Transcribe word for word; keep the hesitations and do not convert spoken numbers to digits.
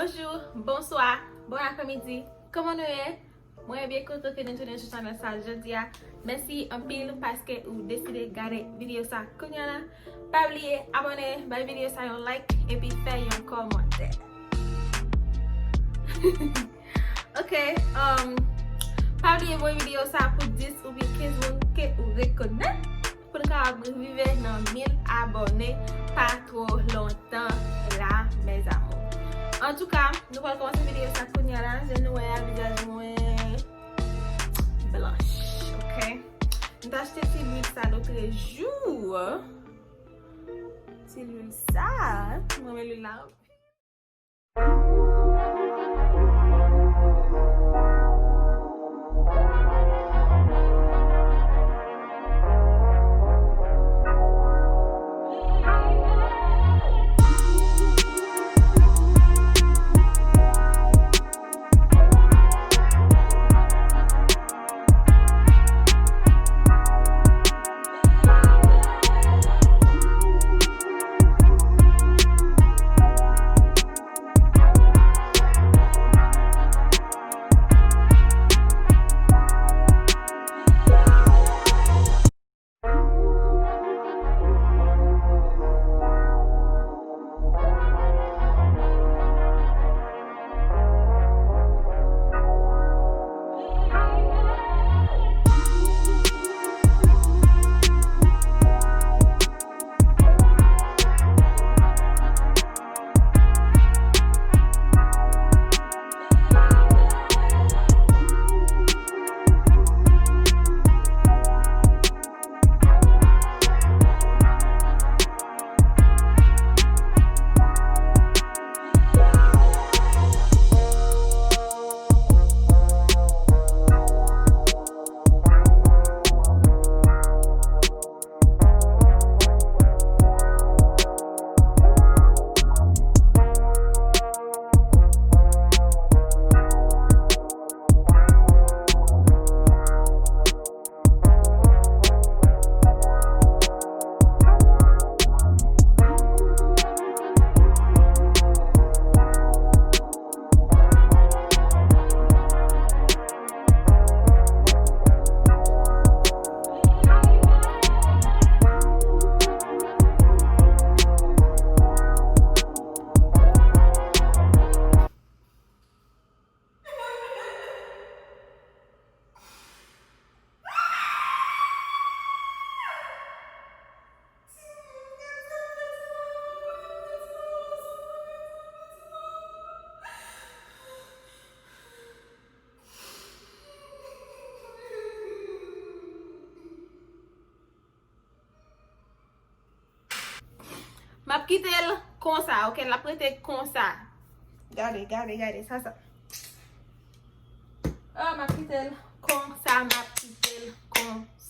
Bonjou, bonswa, bon apremidi, kòman nou ye? Mwen byen kontan ke nou tounen sou chanèl sa jodi a. Mèsi anpil paske ou deside gade videyo sa kounye a la. Pa bliye abòne, bay videyo sa yon like, epi fè yon kòmantè. Ok, um, pa bliye voye videyo sa pou dis oubyen kenz moun ke ou rekonèt, pou nou kapab rive nan mil abòne pa twò lontan la, mes amours. Antouka, nou pral kòmanse videyo sa kounye a la. Jan nou wè a, vizaj mwen blanch, ok? M t achte ti lwil sa lotrejou. Ti lwil sa, mwen renmen lwil la. M ap kite l konsa, ok? L ap rete konsa. Gade, gade, gade, sa, sa. Ah, m ap kite l konsa, m ap kite l konsa.